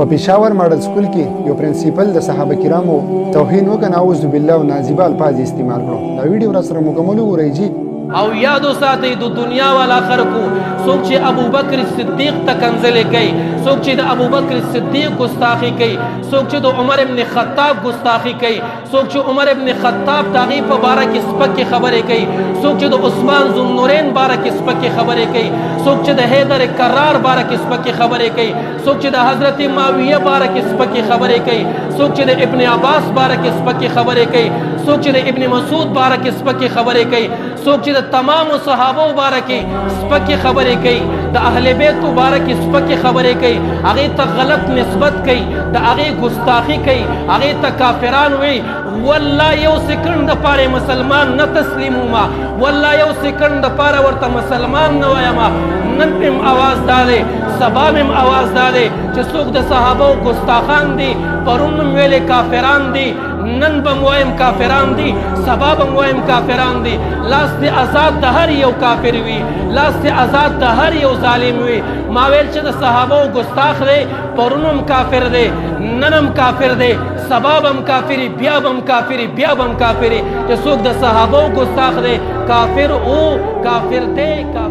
په پېښور ماډل سکول کې یو پرنسپل د صحابه کرامو توهین وکړ، نعوذ بالله، او نازیبه الفاظ یې استعمال کړو. دا ویډیو را سره مکمل وګورئ جی. او یاد وساتئ د دنیا والا خلکو، څوک چې ابوبکر صدیق ته کنځلې کوي، څوک چې د ابوبکر صدیق ګستاخي کوي، څوک چې د عمر ابن خطاب ګستاخي کوي، څوک چې عمر ابن خطاب د هغې په باره کې سپکې خبرې کوي، څوک چې د عثمان ذوالنورین باره کې سپکې خبرې کوي، څوک چې د حیدر کرار باره کې سپکې خبرې کوي، څوک چې د حضرت معاویه باره کې سپکې خبرې کوي، څوک چې د ابن عباس باره کې سپکې خبرې کوي، څوک چې د ابن مسعود باره کې سپکې خبرې کوي، څوک چې د تمامو صحابو باره کې سپکې خبرې کوي، د اهل بیتو باره کې سپکې خبرې کوي، هغې ته غلط نسبت کوي، د هغې ګستاخي کوي، هغې ته کافران وي، والله یو سیکنډ دپاره مسلمان نه تسلیمومه، والله یو سیکنډ دپاره ورته مسلمان نه وایم. نن مې هم اواز دا دی، سبا مې هم اواز دا دی چې څوک د صحابو ګستاخان دي، پرون مې ویلې کافران دي، نن به وایم کافران دي، سبا به وایم کافران دي. لاس دې آزاد د هر یو کافر وي، لاس دې آزاد د هر یو ظالم وي. ما ویل چې د صحابو ګستاخ دی، پرون هم کافر دی، نن هم کافر دی، سبا به هم کافري، بیا به هم کافري، بیا به هم کافري. چې څوک د صحابو ګستاخ دی، کافر او کافر دی، کافر.